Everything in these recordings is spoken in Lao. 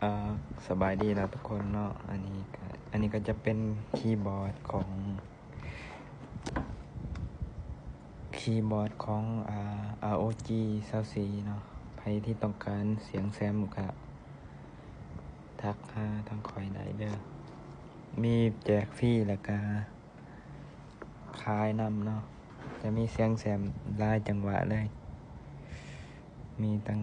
ອ່າ ສະບາຍດີເນາະທຸກຄົນເນາະ. ອັນນີ້ກໍ ອັນນີ້ກໍຈະເປັນຄີບອດຂອງ ຄີບອດຂອງ ອ່າ ອາໂອຈີຊາວສີ່ເນາະ. ໃຜທີ່ຕ້ອງການສຽງແຊມກໍທັກຫາທາງຂ້ອຍໄດ້ເດີ. ມີແຈກຟຣີ ແລ້ວກະ ຂາຍນຳເນາະ. ຈະມີສຽງແຊມຫຼາຍຈັງຫວະເລີຍ ມີຕັ້ງ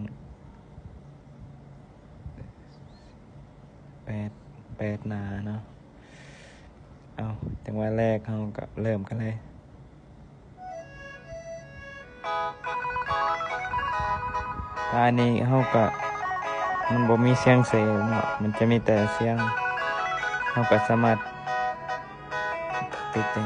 ແປດ ແປດໜ້າເນາະ. ເອົາ ຈັງຫວະແລກເຮົາກໍເລີ່ມກັນເລີຍ. ອັນນີ້ເຮົາກະ ມັນບໍ່ມີສຽງເສເນາະ ມັນຈະມີແຕ່ສຽງ ເຮົາກະສາມາດປິດໄດ້.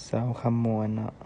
ເຊົາຄຳມ່ວນເນາະ.